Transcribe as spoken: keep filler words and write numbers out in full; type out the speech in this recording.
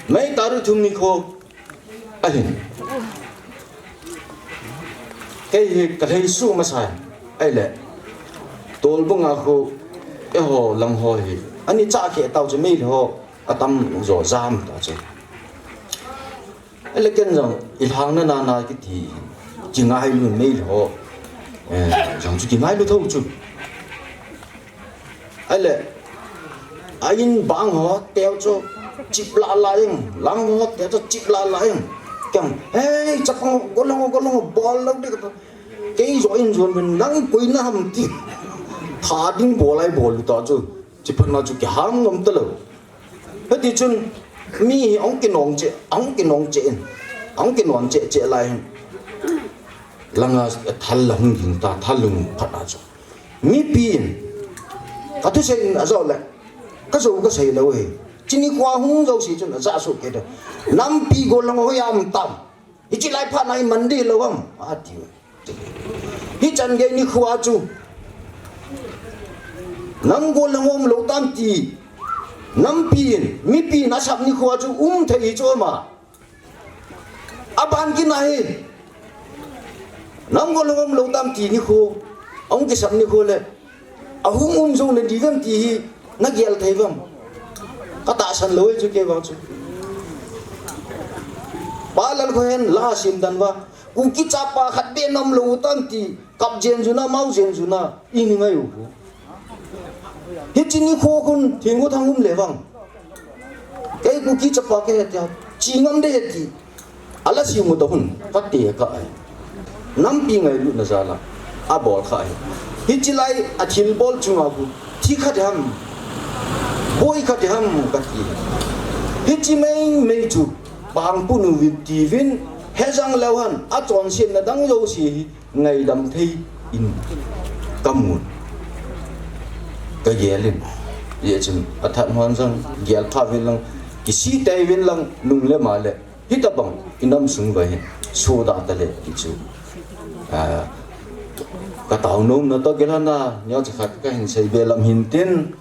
May tarik thum nikho ahin. Kei hi kalhei suh masa ahile, Tolbung a khu eiho lang ho hi ani cha khe tau chu, Meitei ho atam jo jam ta chu. Ahile ken jong ilhang na na na kiti kingailu, Meitei ho, eh, jong chu kingailu tho chu. Ahile, a in bang ho teu chu chip la la ing, lang ho teu chu chip la la ing. Ken, "Hey, chapang, golhang, golhang, bol lo de," kati. Kei jo in jon ven, "Nang koi na ham?" ti. Tha ding bol ai bol ta chu. Chiphat na chu kiham ngam ta lo. Hiti chun mi hi ong kinong che, ong kinong che in, ong kinong che che lai hin. Langa thal la hung ding ta, thal lung phat a chu. Mipi in, ka thusei in a jo le, ka jo ka sei lo hi. Chini kho hung jo si chun a ja su ke de. Nampi golhang ho ya um tam. Hichi lai phat na i man di lo am, ati. Hichan gei nikho a chu. Nang golhang um lo tam ti. Nampi in, mipi in a sap nikho a chu um thei chu ma. Aban kit na hi. Nang golhang um lo tam ti nikho. Ong kisap nikho le. Ahung um jou na di vem ti hi na gel thei vem? Ka tahsan lo e chu kei vang chu. Pa Lalkhohen la sim dan va. Kuki chapa khat be nam lo tam ti. Kap jen ju na, mau jen ju na. I ni ngai u. Hichi nikho khun thing u thang um le vang. Kei Kuki chapa kei he tia. Chi ngam de he ti. A la simu ta hun, ka te ka ai. Nampi ngailutna jal a, a bol kha ai. Hichi lai a thil bol chunga khu, thi kha de ham, boi kha de ham ka ti. Hichi mai mai chu, pang punu vin ti vin, he jang leu hen, a chonsetna dang jouse hi, ngaidam thei in ka mun. Ka gel in, ye chun, a that hon jang, gel pha vin lang, kisih tei vin lang, nung le ma le. Hitabang i nam sung va hin soda ta le ti chu. Ah, ka tao nom na to gel na, neo cha khat ka hin sei be lam hin tin,